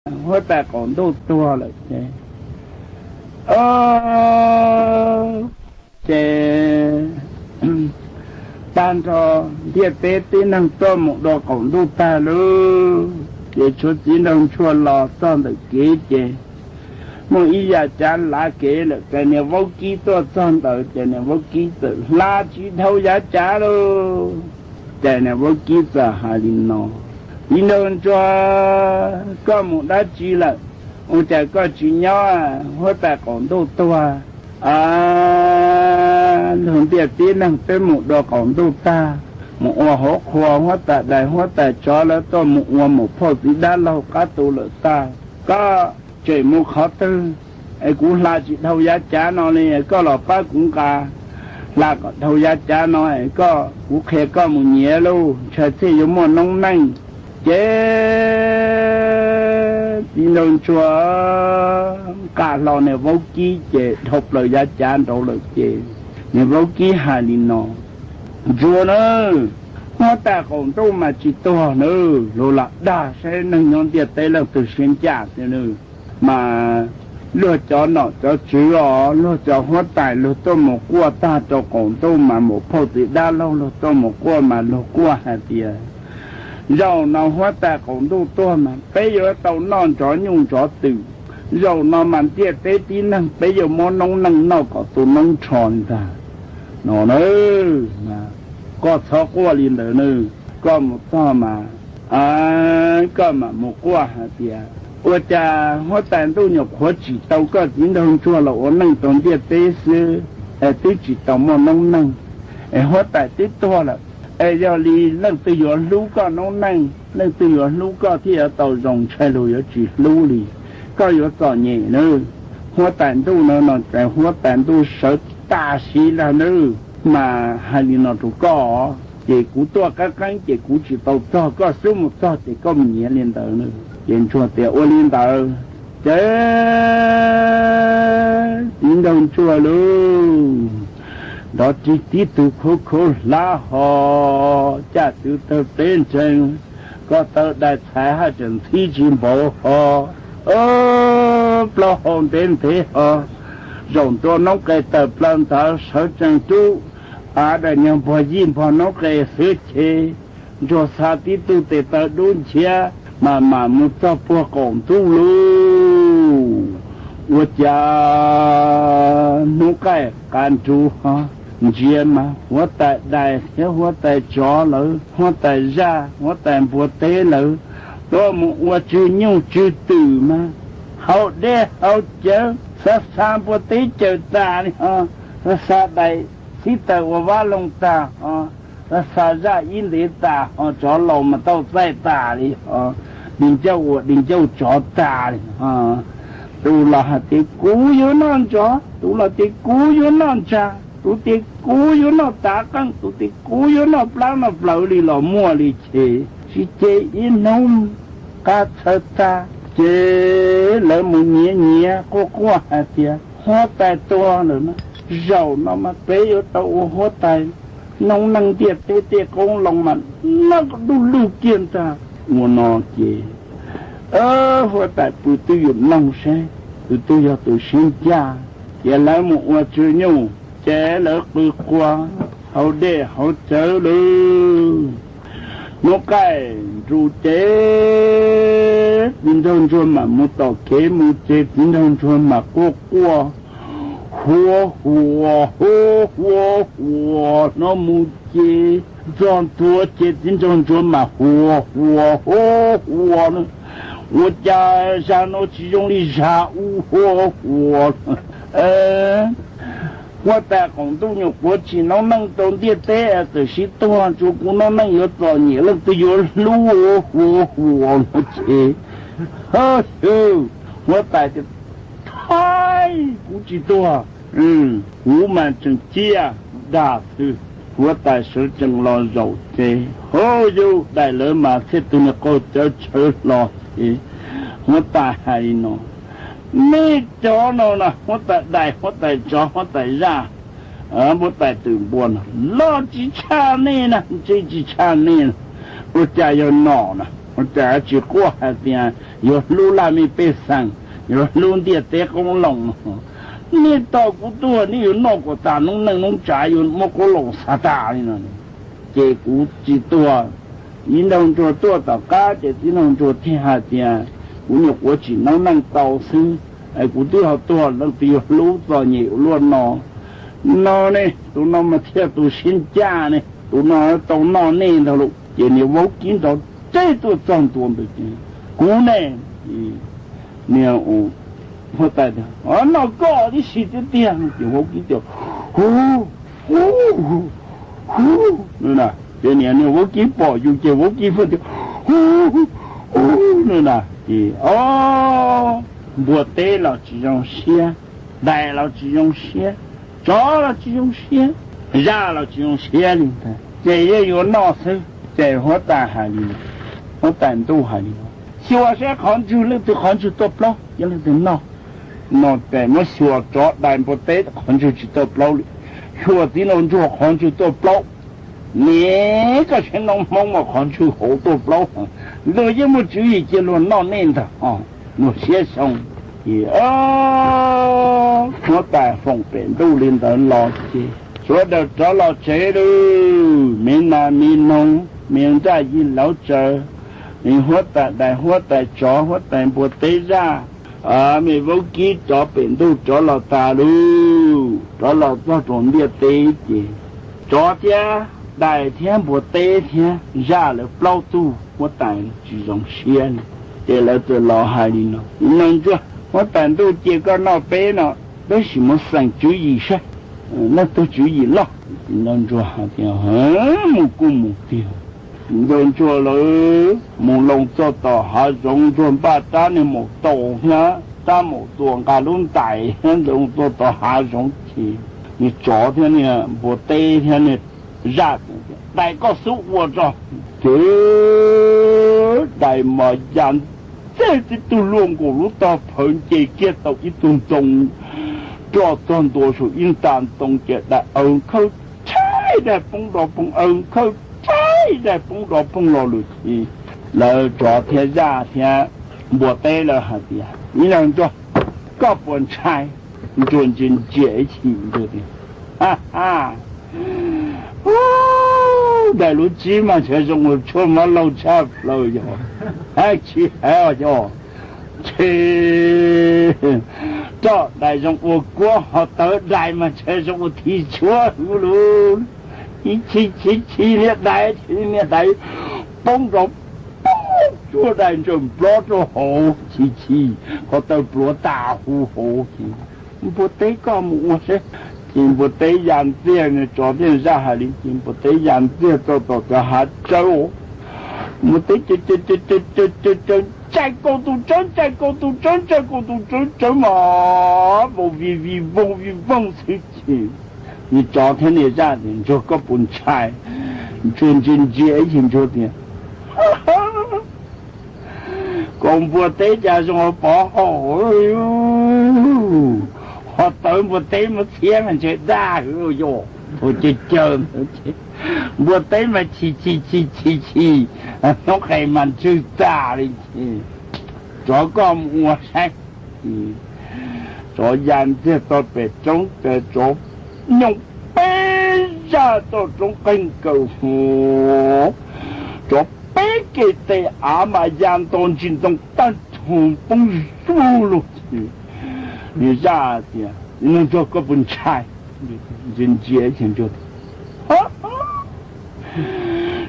huab tais qaum ntuj tuag lawm ces, ces tag nrho ntiaj teb tib neeg tuaj mus dua qaum ntuj tag lawm ces tshuav txiv nraug ntsuag los txog ntawm kev ces muaj ib yav cav lav kev lawm ces niag vaub kib tuaj txog ntawd ces niag vaub kib txawm hla tsis dhau yav cav lauj. Ces niag vaub kib txawm hais li no, txiv nraug ntsuag, koj mus dab tsi lawm? Ua cas koj tsis nyob? Huab tais qaum ntuj tuag, luag ntiaj teb neeg peb mus dua qaum ntuj tag, mus ua hauv qhua, huab tais dais huab tais tsov lawv tuaj mus ua mus phauj txiv dab laug qab tu lawm tag, koj tseem mus qhov twg? Es kuv hla tsis dhau yav cav no li, koj los pab kuv nqa hla kom dhau yav cav no es koj, kuv qhia koj mus nyiav lauj, ntshai thiaj yuav muaj noob neej. Ces txiv nraug ntsuag nqa hlo niag vaub kib ces dhau plaws yav cav nraud lawm ces niag vaub kib hais li no, ntsuag na, huab tais qaum ntuj mas tsis tuag na, luag lam dag saib neeg nyob ntiaj teb leej twg siab ncaj tiag na. Mas luag cov nom cov tswv os, luag cov huab tais luag tuaj mus quaj tag rau qaum ntuj mas mus phauj txiv dab laug luag tuaj mus quaj mas luag quaj hais tias, zaum no huab tais qaum ntuj tuag mas peb yuav tau noj ntsov nyuj ntsov twm, zaum no mas ntiaj teb tib neeg peb yuav muab noob neej noj kom tu noob rho li ntag no na. Koj txhob quaj li ntawd na, koj mus txog mas koj mam mus quaj hais tias, ua cas huab tais ntuj nyuam qhuav tsim tau koj txiv nraug ntsuag los ua neej rau ntiaj teb xwb, es twb tsis tau muaj noob neej, es huab tais twb tuag lawm, es yog li leej twg yuav hlub koj noob neej, leej twg yuav hlub koj thiaj yuav tau zoo, ntshai luag yuav tsis hlub li, koj yuav txom nyem na. Huab tais ntuj no no ces huab tais ntuj sawv tas siv ntag na, mas hais li no rau koj, ces kuv tuaj qeeb qeeb ces kuv tsis tau txog, koj xub mus txog ces koj mus nyiav li ntawd na. Ces ntsuag tias ua li ntawd ces txiv nraug ntsuag lauj, nrov rig tib tug khaub khaub hlab ho, caj tw tawg peb ntsees, ko taw dais txhais haj tseem ntxhib tsis npaum ho, plaub hau ntev ntev ho, zaum ntua noob qes tawm plaws ntawd sawv tsees rub av daim nyuag npog yij npog noob qes xwb ces ntsuag xa tib tug tes taw dub nchiab mas mam mus txog puag qaum ntuj lauj. Ua cas hnub qaij qav nruv ho, ntsia mas huab tais dais thiab huab tais tsov lawv, huab tais zaj, huab tais npua teb lawv tuaj mus ua tswv nyuj tswv twm mas haus dej haus cawv, xa xa npua teb cawm tas li ho, xa xa dais txhib taws ua vab loog tag ho, xa xa zaj ib ntev tas ho, tsov laus mas tau txaij tas li ho, di ncauj ua di ncauj tsov tas li ho. Tus los hais tias kuv yuav noj ntsov, tus los tias kuv yuav noj ntsa, tus tias kuv yuav noj tav qeej, tus tias kuv yuav noj plab noj plawv li los muaj li ces tsis ces ib hnub qab txhawv tag ces lawv mus nyiav nyiav quaj quaj hais tias huab tais tuag lawm na, zaum no mas peb yuav tau ua huab tais, noob neej ntiaj teb tej qoob loo mas noj dub lug kiag ntag. Ua no ces huab tais pw twb yuav mloog seb tus twg yog tus siab ncaj, ces lawv mus ua tswv nyuj ces lawv qw qua haus dej haus cawv lawm. Hnub qaij nruv ces txiv nraug ntsuag mam mus tom kev mus ces txiv nraug ntsuag mam quaj quaj huav huas huav huav huas no mus ces txog ntua ces txiv nraug ntsuag mam huav huas huav huas no, ua cas zag no tsis zoo li zag ub huav huas. Huab tais qaum ntuj nyuam qhuav tsim noob neej rau ntiaj teb txawm sib tuag, tsuas kuv noob neej yuav txom nyem leej twg yuav hlub huav huas no ces, ha, huab tais tias, thaib, kuv tsis tuag, kuv mas tseem ciaj dag xwb. Huab tais sawv tsees los zaum ces, hauj yug, dais lawv mas thiaj tus niag qau cawv tshawv hlo ces huab tais hais li no, nej cov no na, huab tais dais, huab tais tsov, huab tais zaj, huab tais twm npua no los tsis tshaj nej na, tsis tshaj nej na, ua cas yog nom na? Ua cas tsis quaj hais tias yuav hlub laj mej pej xeem, yuav hlub ntiaj teb qoob loo? Nej tos kuv tuag nej yuav noj kom tas noob neej noob tsav, yuav muab qoob loo xa tas li no. Ces kuv tsis tuag. Txiv nraug ntsuag tuaj tom qab ces txiv nraug ntsuag thiaj hais tias, kuv nyuam qhuav tsim noob neej tau xwb, kuv twb ho tuag leej twg yuav hlub txom nyem ua luaj no. No ne, tus no mas thiaj tus siab ncaj ne, tus no tau noj nej ntag lauj. Ces niag vaub kib nrov tseb tuaj txog ntua ntawd ces, kuv ne, niag huab tais tias, noj koj tib si tiag tiag. Ces vaub kib tias, hu, hu, hu, ces niag, niag vaub kib pom yus ces vaub kib pheej tias, hu, hu, no na. Ces o, npua teb los tsis zoo siab, dais los tsis zoo siab, tsov los tsis zoo siab, zaj los tsis zoo siab li ntag, ces yeej yuav noj xwb. Ces huab tais hais li, huab tais ntuj hais li, xyuas saib qhov ntswg leej twg qhov ntswg tuaj plaub cia leej twg noj. No ces muab xyuas tsov dais npua teb qhov ntswg tsis tuaj plaub li, xyuas txiv nraug ntsuag qhov ntswg tuaj plaub. Niam, koj saib noob hmoob mas qhov ntswg hauv tuaj plaub, luag yeej muaj tswv yim cia luag noj nej ntag os, luag siab xyoo. Ces huab tais foom pem ntuj li ntawd los ces sawv daws rov los tsev lawm. Me nas me noog, me nraj yig lauv tsawv, me huab tais dais huab tais tsov huab tais npua teb zaj, me vaub kib rov pem ntuj rov los tas lawm, rov los txog rau ntiaj teb ces tsov thiab dais thiab npua teb thiab zaj lawv plaub tug huab tais tsis zoo siab li. Ces lawv txawm los hais li no, Nraug Ntsuag, huab tais ntuj cia koj noj peb no, peb sim mus xeem tswv yim saib leej twg tswv yim loj. Nraug Ntsuag hais tias, mus kuj mus tiag. Nraug Ntsuag lawv mus loo txog tom hav zoov, Ntsuag npaj rab niag maum taus thiab rab maum tuam nqa lub ntais thiab ntawd loo txog tom hav zoov ces niag tsov thiab niag npua teb thiab niag zaj, dais koj xub ua tso. Ces dais mas ya ntxiag tib tug luaj nkaus lub tog phawv nce kiag tau ib tug ntoo roj txog ntua saum ib nta ntoo ces dais aws khawb tshaib daig poob dov poob, aws khawb tshaib daig poob dov poob los lawm ces lawv tsov thiab zaj thiab npua teb lawv hais tias, Nraug Ntsuag, koj puas ntshai? Ntsuag ntsia ntsia ib chim Ntsuag tias, dais lub tsib mas ntshe zoo ua tshuaj mab laug tshaj plaws yog, tsis hais os yog, ntshe roj dais zoo ua kuab, ho tawv dais mas ntshe zoo ua thib tshuab hwv lug. Ib chim chim chim niag dais, niag dais poob nrov poob, tshuaj dais ntsaws nplob rau hauv, chim chim ko taw pluav tas huv hauv ces, Npua teb, koj mus ua saib. Ces npua teb ya ntxiag, niag tsov thiab zaj hais li ces npua teb ya ntxiag txog tom cov hav tsawb, npua teb caws caws caws caws caws caws, ntsais kaus tus tsawb, ntsais kaus tus tsawb, ntsais kaus tus tsawb, tsawb mas vau vij vij voog vij voog xwb ces niag tsov thiab niag zaj tias, Ntsuag, koj puas ntshai? Ntsuag ntsia ntsia ib chim Ntsuag tias, kaus npua teb cas zoo ua pov haum, ho tawv npua teb muab txhiab mas ntshe daj hwv yog, ua caws caws ntawd ces npua teb mas chim chim chim chim chim, hnub qes mas ntswg tag li ces, Tsov, koj mus ua saib. Tsov ya ntxiag txog pem roob ces tsov nyooj peb zaj txoj roob qeeg kaws hov, tsov peb ke tes av mas ya nto ntsis ntoo tag nrho poob zug lug ces niag zaj tias, Nraug Ntsuag, koj puas ntshai? Ntsia ntsia ces Ntsuag tias,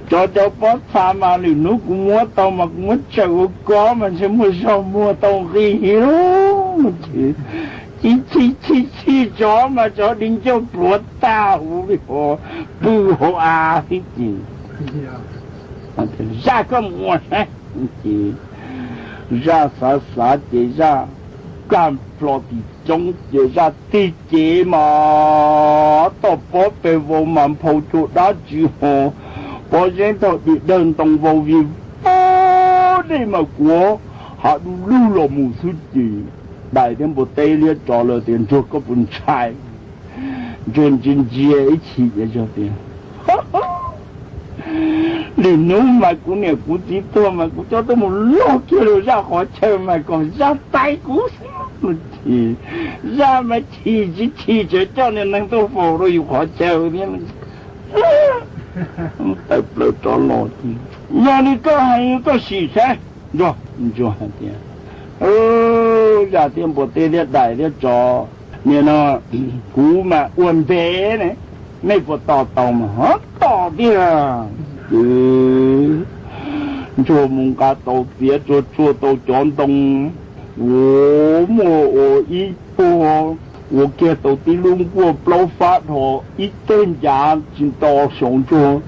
Tsov cov pob txha mas lwm hnub kuv muab tau mas kuv muab tsaws ua koj mas ntshe muaj zog muag tau nqi lug. Chim chim chim chim tsov mas tsov di ncauj pluav tag huv li hov, pw hauv av xwb ces, Zaj, koj mus ua saib. Ces zaj xav xav ces zaj kag plho tim roob ces zaj tig cev mas toj pob peg vau mas nphau cuag dab tsi ho, pob zeb thaum dim dawg ntoo vau vij vau, dej mas kuav hav du lug los mus xwb ces dais thiab npua teb liab tsov lawv tias, Ntsuag, koj puas ntshai? Ntsuag ntsia ntsia ib chim tias, Hnub mas kuv niam kuv txiv tuag mas kuv coj tuaj mus log kiag rau zaj qhov chaw mas kom zaj tais kuv xwb. Zaj mas chim tsis chim tseem coj niag neeg tuaj faus rau yus qhov chaw thiab. Tawm plaws rov los, yog li koj hais koj sim saib. Ntsuag hais tias, zaj thiab npua teb thiab dais thiab tsov, nim no kuv mas ua ntev ne, nej puas tos tau mas ho tos tiag. Ces ntsuag mus nqa tau txiav tsuag tsuag tau cov ntoo, ua muaj ua ib puag, ua kiag tau tib lub nkuaj plaub fab dhos ib teg ncav tsis nto saum ntsuag,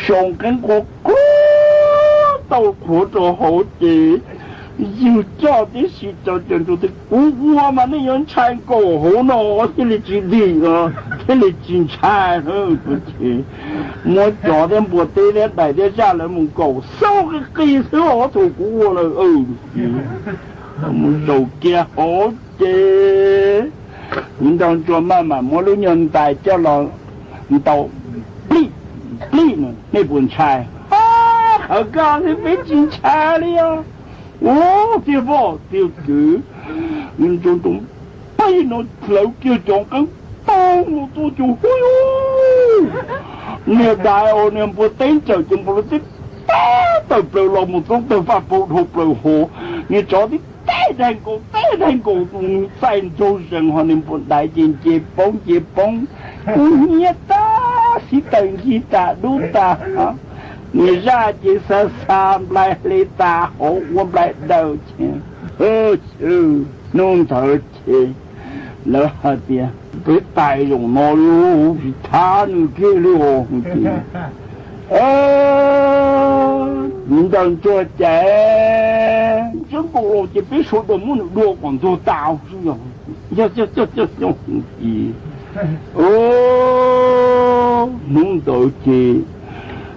saum qeeb qhuav qhuav tau qhuav rau hauv ces ywg coj tib si rau ces ntsuag tias, kuv ua mas nej yuav ntshai nkaus hauv no thiaj li tsis dim os, thiaj li tsis ntshai. Ces muab tsov thiab npua teb thiab dais thiab zaj lawv mus nkaum xauj qis qis xwb os, thaum kuv ua lawm ces mus zaum kiag hauv ces txiv nraug ntsuag maj mam muab lub nyuag ntais coj los ntaus plij plij no, nej puas ntshai? Qhov koj thiab peb tsis ntshai li os. Ua tiag voj tiag kwv, ntsuag ntoo pij no hlawv kiag cov nqeeb tau los tuaj ces hu, niag dais os niag npua teb ntsaws ces npua teb tawm plaws los mus txoob tawg faj pau dhau plaws hauv, niag tsov tib teg daig nkaus teb daig nkaus tus txaij nraug zees ho niag npua dais ces nce poob nce poob, kub hnyiab tag xib taws ncig tas dub tas, niag zaj ces xa xa nplai hle tas hauv ua nplai daws ces hnub ntawd ces lawv hais tias peb tais zaum no tsis thab nws kiag li os. Txiv nraug ntsuag ces ntsia nkaus los ces peb sawv daws muab nws dua kom ntxuag tas xwb os. Hnub ntawd ces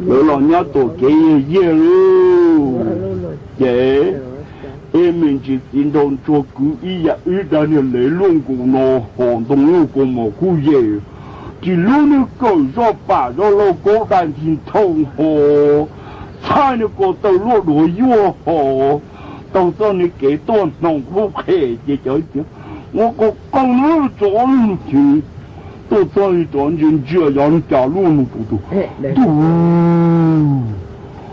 lawv los nyob tom kev yiag yiag lauj. Ces ib me ntsis txiv nraug ntsuag kwv ib yam ib daig niag lev luaj nkaus no hos ntoo luaj kaus mom kuj yem, tsis lub niag kawm zoj pam zoj lauj kaub dai nthi nthoo hos, txhaij niag ko taw luaj duav yuaj hos, taug txoj niag kev tuaj hnoos kub qhem ces cov tias ua qos qees lub tsov lug ces tuaj txog li rov ntsia ntsia yov cas luaj nug tus tus ntuj,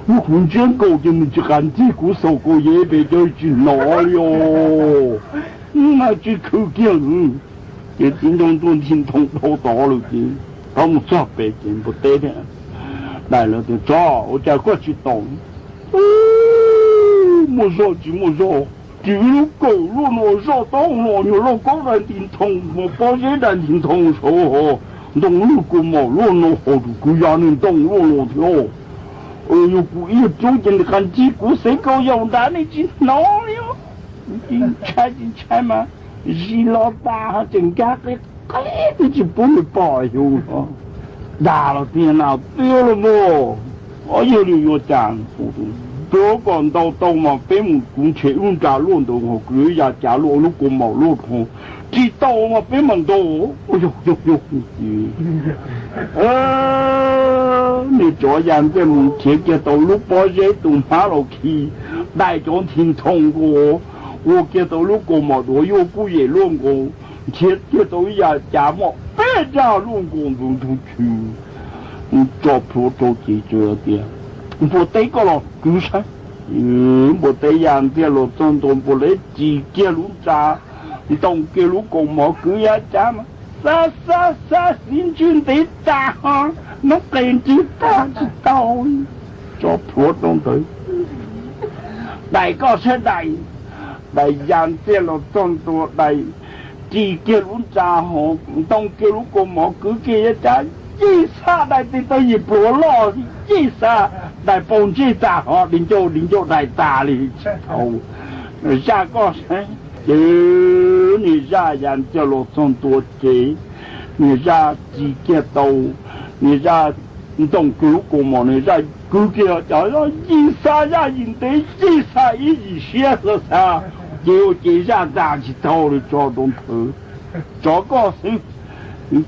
yog kuv ntsia nkaus ces nws tsis qas ncig kuv xaus kaus yev pes cawv tsis hnov li os. Mas tsis khwv kiag. Ces txiv nraug ntsuag nthi nthoo dhau tod lawm ces tau mus txog pem ces npua teb thiab dais lawv tias tsov ua cas koj tsis tau? Muaj zog tsis muaj zog, tsis ib lub kawm luaj no zoj taub los nyuag lauj kaub dai nti nthoo hos pob zeb dai nti nthoo saud hos, ntoo luaj kaus mom luaj no hos tus kwv ya niag ntoo luaj no thiab. Yog kuv ib yam rub ces nws qas ncig kuv xeev kaus yaum nrad nej tsis hnov li os. Tsis ntshai tsis ntshai mas zis los tas ho tseem nkag qe qe twb tsis pub nws pom yus. Dag los tiag na, tiag los mas, yog li yuav cas? Tuav kom ntaus tau mas peb mus, kuv ntshe wb nra luaj ntawd ho kwv ya cav luaj lub kaus mom luaj dhau, tsis tau mas peb mam ntaus. Yog yog, niag tsov ya ntiaj mus nrhiav kiag tau lub pob zeb tus hmab los khi dai cov nthi nthoo nkaus, ua kiag tau lub kaus mom duav yuaj kuj yem luaj nkaus, nrhiav kiag tau ib yam cav mom peb raj luaj nkaus ntug ntug chw, tso plhuav rau ces tias, npua teb koj los kwv saib. Npua teb ya ntiaj los txog ntua npua teb ris kiag lub ntsa, ntoo kiag lub kaus mom kwv ya cav mas xa xa xa xiv ntswg ntev tas ho, noob qes nrig tag tsis tau, tso plhuav rau ntawd. Dais koj saib dais. Dais ya ntiaj los txog ntua dais ris kiag lub ntsa ho ntoo kiag lub kaus mom kwv kiag ya cav, yij xa dais tes taw yim pluav loj, yij xa dais paus ntsej tas ho di ncauj di ncauj dais tas li tsis tau. Zaj koj saib. Ces niag zaj ya ntiaj los txog ntua ces niag zaj ris kiag tau, niag zaj ntoo kiag lub kaus mom, niag zaj kwv kiag cov yij xa zaj yim ntev, yij xa ib yim siab xa xa, ces ua ces zaj tas tsis tau li tso rau nthawv. Tsov koj xwb.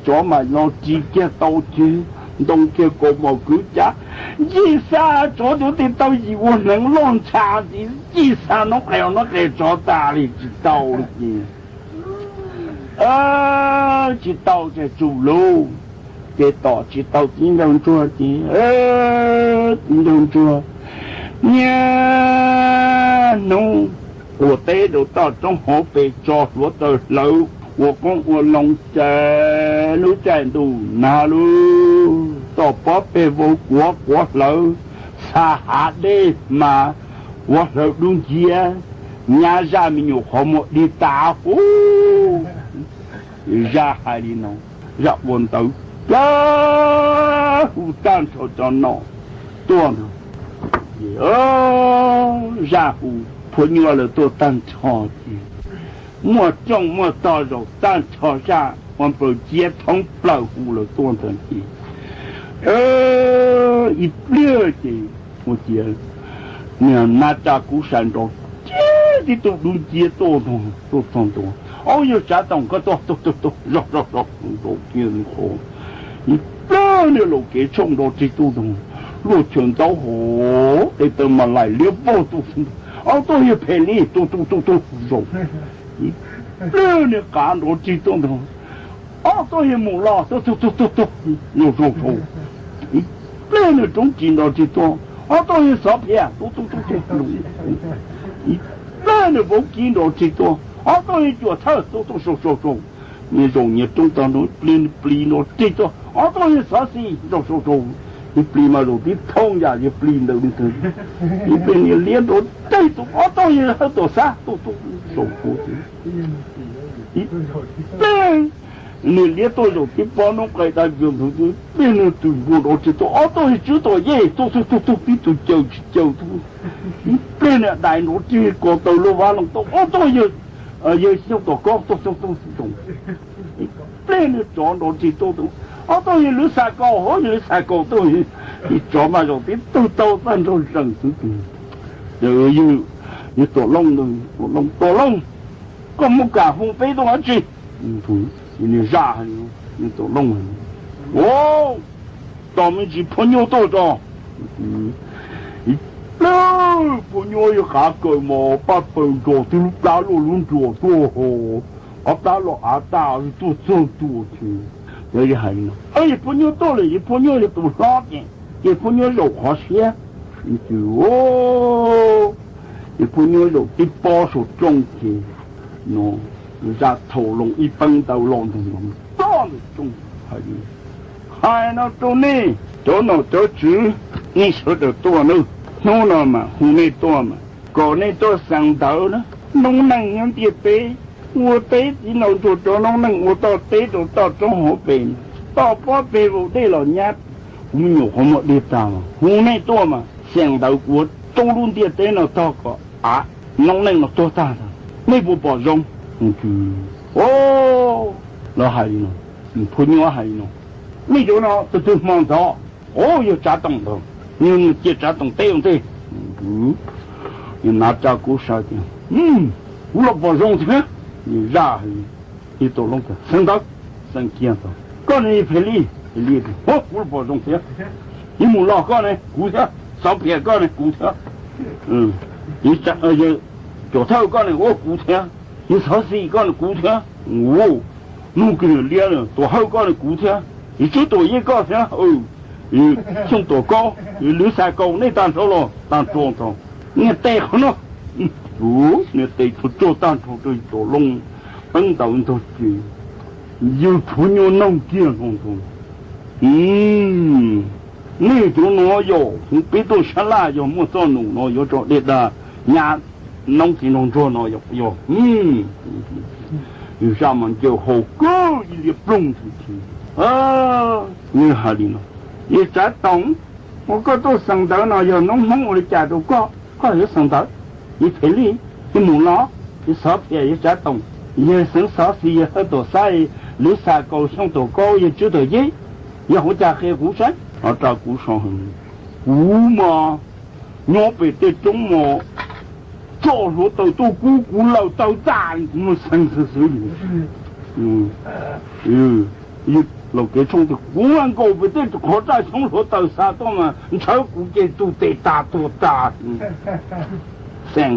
Tsov mas no ris kiag tau ces ntoo kiag kaus mom kwv cav, ncij xa tsov cuv tig tau yim ua hneev loj ntsha ntxiv, ncij xa noob qes noob qes tsov tas li tsis tau li ces tsis tau ces tsum lug, ces tom tsis tau txiv nraug ntsuag ces txiv nraug ntsuag niaj hnub ua teb rau toj roob hauv pes tso hluav taws hlawv ua qoob ua loo, ces lub caij ntuj nag lug toj pob peg vau quav quav hlawv, xa hav dej mas quav hlawv dub nciab, nyab zaj me nyuam qhov muag dig tas huv. Zaj hais li no, zaj ua ntawv plag hu tag nrho cov nom tuaj ntag. Zaj hu phua nyuaj lawm tuaj tag nrho ces muaj rooj muaj tog zaum tag nrho zaj ua npaws ciab thoob plaws hu lawm tuaj ntag ces ib pliag ces ua ciav niag nab raj kub sai nrov ciab tib tug dub nciab tuaj tuaj txog ntua. Ob, yawg Tsav Toom koj tuaj tuaj tuaj tuaj zog zog zog nrov kiag qhov ib pliag niag laus kev tshooj nrov rig tuaj ntag, luaj chaw ntaub hauv tes taw mas laim liab vog tuaj. Ob, tuaj yawg Phem Lis tuaj tuaj tuaj tuaj zaum ib pliag niag qav nrov rig tuaj ntag. Ob, tuaj yawg Mus Los tuaj tuaj tuaj tuaj tuaj zaum zaum zaum ib pliag niag roob ris nrov rig tuaj. Ob, tuaj yawg Xov Phiam tuaj tuaj tuaj tuaj ib pliag niag vauv kib nrov rig tuaj. Ob, tuaj yawg Cuam Thawj tuaj tuaj zaum zaum zaum, niag zaum nyias roob tog nrov plis plis nrov rig tuaj. Ob, tuaj yawg Xov Xis zaum zaum zaum, ib plis mas zaum tib thooj yam yawg plis ntawd li ntawd. Ib pliag niag liab nrov rig tuaj. Ob, tuaj yawg Hawj Tuam Xab tuaj tuaj zaum zaum ib pliag niag liab tuaj zaum tib pob noob qes dab ntxwg ntxwg, ib pliag niag twm npua nrov rig tuaj. Ob, tuaj yawg Tswb Tuam Yej tuaj tuaj tuaj tuaj tib tug caws tsis caws tuaj. Ib pliag niag dais nrov rig ko taw luaj vab loo tuaj. Ob, tuaj yawg Xyooj Tuam Kaub tuaj tuaj tuaj zaum ib pliag niag tsov nrov rig tuaj. Ob, tuaj yawg Lwv Xas Kaus, yawg Lwv Xas Kaus tuaj, ib tsov mas zaum tib tug tau tag nrho zees xwb. Ces yawg Tuam Looj, Tuam Looj, Tuam Looj, koj muaj kam hu peb tuaj dab tsi? Niag zaj, niag Tuam Looj, tos me ntsis phua nyuaj tuaj tso. Ib pliag phua nyuaj yawg qav kaws mos paj paws nrog tib lub plab luaj lub nruas tuaj, qhov plab los av tas tuaj txog ntua ces yawg hais, yawg phua nyuaj tuaj lawm, yawg phua nyuaj yog tus hlob ces, ces phua nyuaj zaum qhov siab. Ces phua nyuaj zaum tib pob saum rooj ces no zaj thaum loo ib peeb ntawd los ntag, ploj ntawm rooj hais, hais no rau nej cov nom cov tswv, nej sawv daws tuaj nawb, hnub no mas hu nej tuaj mas kom nej tuaj xeem ntawv na. Noob neej nyob ntiaj teb ua teb txiv laus ntsuag rau noob neej ua toj teb rau toj roob hauv pes, toj pob peg vau dej los nyab, kuv me nyuam qhov muag dig tag, hu nej tuaj mas xeem ntawv kuv ua rau lub ntiaj teb no tog kom av noob neej no tuag tag. Nej puas pom zoo? Los hais li no, phua nyuaj hais li no, nej cov no tus twg hmo ntxov? Yog Tsav Toom ntag, nws cia Tsav Toom teb ua ntej. Yawg Nav Tsa Kub Sa tias, kuv los pom zoo thiab. Yawg zaj, yawg Tuam Looj tias, xeem ntawv, xeem kiag ntag. Koj ne Phem Lis? Phem Lis tias, kuv los pom zoo thiab. Yawg Mus Los koj ne? Kuv thiab. Xov Phiam koj ne? Kuv thiab. Yawg Cuam Thawj koj ne? Ua kuv thiab. Yawg Xov Xis koj ne? Kuv thiab. Ua, nug kiag liab, Tuam Hawj koj ne? Kuv thiab. Yawg Tswb Tuam Yej koj thiab. Xyooj Tuam Kaub, Lwv Xas Kaus, nej tag nrho los? Tag nrho ntag. Niag tes qhov no, niag tes tsuag tsuag tag nrho rau Tuam Looj teeb ntawd ntag ces yawg phua nyuaj noog kiag no ntag, nej cov no yog hu peb tuaj sab laj, yog muaj txoj num no yuav tso dej dag nyab noob txiv nraug ntsuag no yog. Yawg zaj mas ncaws haus kawg ib liab ploog ntag ces yawg hais li no, yawg Tsav Toom, ua koj tuaj xeem ntawv no yog noob Hmoob ua li cas rau koj, koj yuav xeem ntawv? Yawg Phem Lis, yawg Mus Los, yawg Xov Phiam, yawg Tsav Toom, yawg Xeev Xov Xis, yawg Hawj Tuam Xab, Lwv Xas Kaus, Xyooj Tuam Kaub, yawg Tswb Tuam Yej, yog ua cas qhia kuv saib. Kuv mas nyob pem tej roob mos tso hluav taws tuaj kub kuv lawm taw tag kuv mus xeev xwb xwb. Yawg Laus kev tshooj tias, kuv mas nkaus pem tej qhov raj xyoob hluav taws xa tuaj mas ntshaw kuv ces tus tes tas tuag tas. Xees,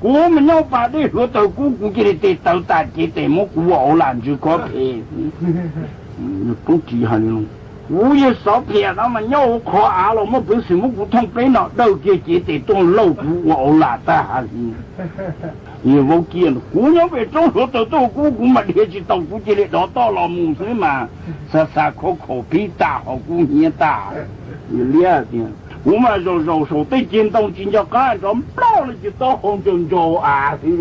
kuv mas nyob pas dej hluav taws kub kuv cia li tes tawv tas cev tes muab kuv ua auv lam ntsws kob phem. Roob ris hais li no, kuv yawg Xov Phiam no mas nyob hauv qhov av los muaj peev xwm muab kuv thooj pleb no dawj kiag cev tes tuaj lauj kuv ua auv lam tag. Yawg Vaub Kiab, kuv nyob pem roob hluav taws tuaj kub kuv mas dhia tsis tau kuv cia li dov toj los mus xwb mas xa xa khov khaum pib tas ho kub hnyiab tas. Yawg Liab tias, kuv mas zaum zaum saum tej ceg ntoo tsis nco qab nrov nploj li ces taub hau ncaws ncaus av xwb.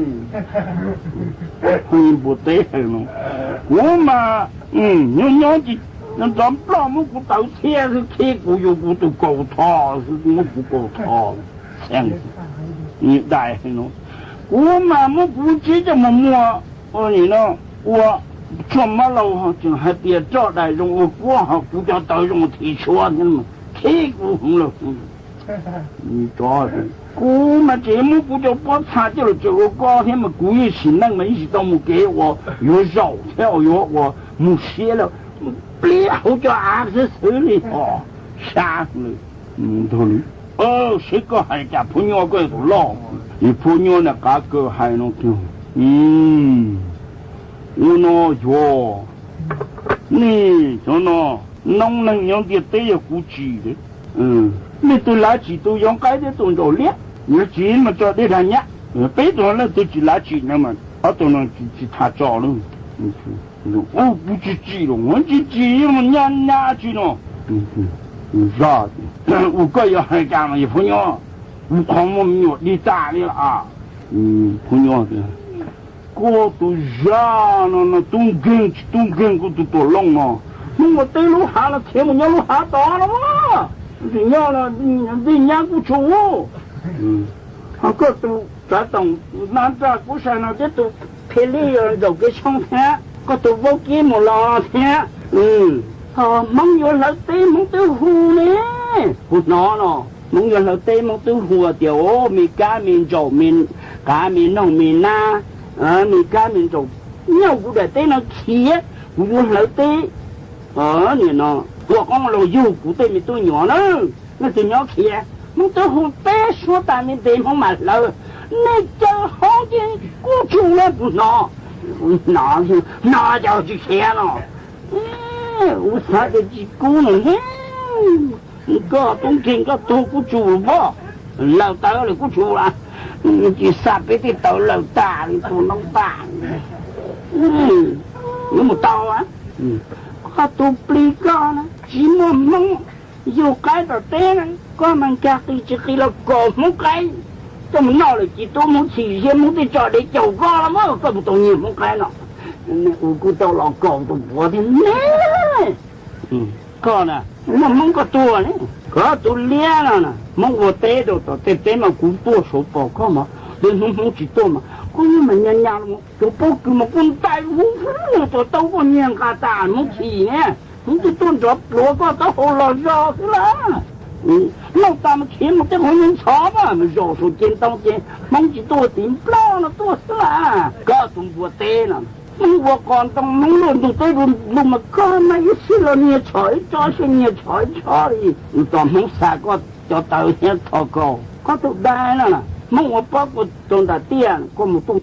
Npua teb hais no, kuv mas nyob nyob ces nrov nploj muab kuv tawv txhiab xwb, khib kuv yuav kuv tus kaus tho xwb, muab kuv kaus tho. Dais, kuv mas muab kuv tsib coj mus muag, nim no ua tshuaj mab laus tseem hais tias roj dais zoo ua kuab ho kuv cov tawv zoo thim tshuab thiab, khib kuv heev lawm. Kuv mas tseem muab kuv cov pob txha coj los tsaws ua koj thiab mas kuv yeej sim neej mas yeej tsis tau mus kev uas yuav zaum thiab uas yuav ua mus siab lawm. Pliab hauv cov av xwb xwb li os, sab li. Seb koj hais cas Phuab Nyuaj, koj yog tus loj. Phuab Nyuaj niam qav kaws hais no tiag, ua no yog nej cov no noob neej nyob ntiaj teb yog kuv tsim. Nej tus lav tsim tus yov qaib thiab tus ntsaum liab, yog tsis mas tso dej dag nyab. Peb tus leej twg tsis lav tsim no mas ob tug no tsis tham tso lawm. Kuv tsis tsim los tsis tsim, nyab nyab tsis no. Zaj, ua koj yuav hais cas mas yog Phuab Nyuaj, kuv qhov muaj me nyuam dig tas li lawm. Phuab Nyuaj tias, koj tus zaj no no tub nkeeg tsis tub nkeeg, koj tus tuam looj no, hnub ua teb lub hav los khiav mus nyob lub hav tod no, tsis nyob, dig nyab kuj tshua. Ho koj tus tsav toom nab nraj kuv sai no thiab tus Philip yog ntsaum kev tshoob thiab koj tus Vaub Kib mus los thiab, ho Hmoob yuav hlawv teb Hmoob twb hu ne. Kuv hnov no, Hmoob yuav hlawv teb Hmoob twb hu tias, o, me kab me ntsaum me qav me noog me nab, me kab me ntsaum, nyob kuv daim teb no khiav, kuv yuav hlawv teb. Nim no ua qoob los yug kuv tej me tub nyuam na, leej twg nyob khiav, Hmoob twb hu peb suab tas me ntev Hmoob mam hlawv. Nej caw hov ces kuj tsuj na kuv hnov. Hnov, hnov cas tsis khiav no. Kuv xav tias tsis kub no, koj tub nkeeg koj tuag kuj tsuj pob, lawm tawv lawm kuj tsuj las, tsis xa peb tej tawv lawm tas li tus noob tas. Yuav mus tau, koj tus plig koj na tsis muaj Hmoob yug qaib tom teb na, koj mas nkag qis tsis qis los kaus Hmoob qaib coj mus noj lawm ces tub Hmoob chim siab Hmoob tej tso dev caum koj los mas koj mus tau nyiag Hmoob qaib no. Ua kuj tau los kaus tus puav thiab ne. Koj na, muaj Hmoob koj tuag ne, koj tus liab no na, Hmoob ua teb rau tom tej teb mas kuv tuaj saud tos koj mas, tej hnub Hmoob tsis tuaj mas kuv yeej mas nyas nyas los cov pob kws mas kuj ntais hu hu tuaj tau koj nyiag nqa tas Hmoob chim ne. Hmoob twb tuaj nrov pluav koj taub hau los zog xwb las. Noj tas mas khiav mus tej qhov nyob ntxhov mas zaum saum ces ntoo ces Hmoob tsis tuaj tiv nplog no tuaj xwb las. Koj tus npua teb no, Hmoob ua qos ntoo Hmoob luaj ntug teb lug mas koj mas ib sij los nyiag tsho ib tsob, ib sij nyiag tsho ib tsob li. Tos Hmoob xa koj cov tawv thiab tho kaus, koj tus dab no na, Hmoob ua pob kws rau nram tiaj koj mus tuaj